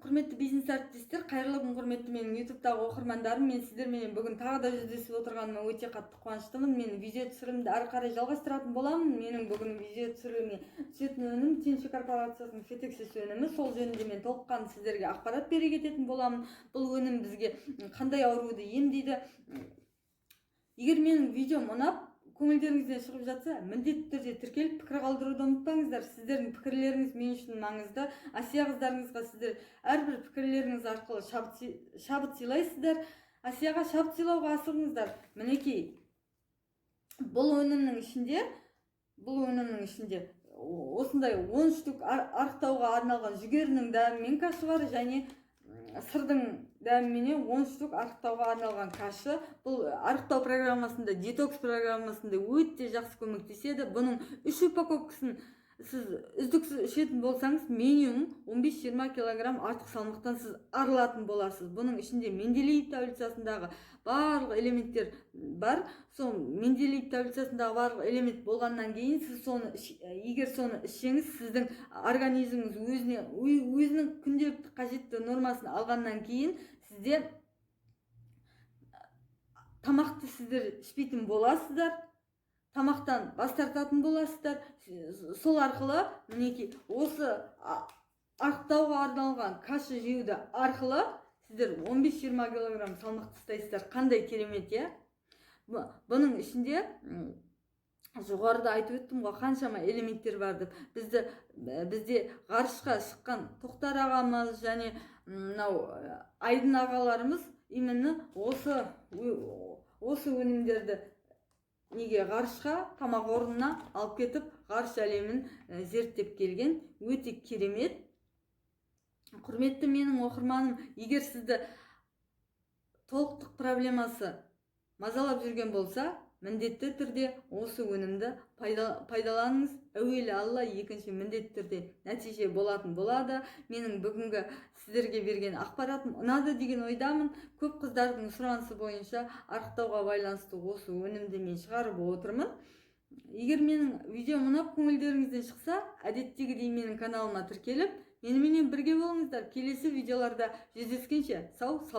Құрметті бизнес әріптестер, қайырлы күн! Құрметті менің Ютубтағы оқырмандарым, мен сіздерменен бүгін тағы да жүздесіп отырғаныма өте қатты қуаныштымын. Мен видео түсірілімді ары қарай жалғастыратын боламын. Менің бүгін видео түсіріліме түсетін өнім — Тинчи корпорациясының Фетексис өнімі. Сол жөнінде мен толыққанды сіздерге ақпарат бере кететін боламын. Бұл өнім бізге қандай ауруды емдейді? Егер менің видеом ұнап, көңілдеріңізден шығып жатса, міндетті түрде тіркеліп, пікір қалдыруды ұмытпаңыздар. Сіздердің пікірлеріңіз мен үшін маңызды. Әсия қыздарыңызға сіздер әрбір пікірлеріңіз арқылы шабыт сыйлайсыздар. Әсияға шабыт сыйлауға асығыңыздар. Мінекей, бұл өнімнің ішінде осындай 10 штук арықтауға арналған жүгерінің дәмімен кашы бар және сырдың дәміменен 10 штук арықтауға арналған кашы. Бұл арықтау программасында, детокс программасында өте жақсы көмектеседі. Бұның үш упаковкасын сіз үздіксіз ішетін болсаңыз, минимум 15-20 килограмм артық салмақтан сіз арылатын боласыз. Бұның ішінде Менделеев таблицасындағы барлық элементтер бар. Сол Менделеев таблицасындағы барлық элемент болғаннан кейін, сіз соны егер соны ішсеңіз, сіздің организміңіз өзіне өзінің күнделікті қажетті нормасын алғаннан кейін, сізде тамақты сіздер ішпейтін боласыздар, тамақтан бас тартатын боласыздар. Сол арқылы, мінекей, осы арықтауға арналған каша жеуді арқылы сіздер 15-20 килограмм салмақ тастайсыздар. Қандай керемет, иә? Бұның ішінде, жоғарыда айтып өттім ғой, қаншама элементтер бар деп. Бізде ғарышқа шыққан Тоқтар ағамыз және мынау Айдын ағаларымыз именно осы өнімдерді неге ғарышқа тамақ орнына алып кетіп, ғарыш әлемін зерттеп келген. Өте керемет. Құрметті менің оқырманым, егер сізді толықтық проблемасы мазалап жүрген болса, міндетті түрде осы өнімді пайдаланыңыз. Әуелі Алла, екінші міндетті түрде нәтиже болатын болады. Менің бүгінгі сіздерге берген ақпаратым ұнады деген ойдамын. Көп қыздардың сұранысы бойынша арықтауға байланысты осы өнімді мен шығарып отырмын. Егер менің видеом ұнап, көңілдеріңізден шықса, әдеттегідей менің каналыма тіркеліп, меніменен бірге болыңыздар. Келесі видеоларда жүздескенше, сау саламат.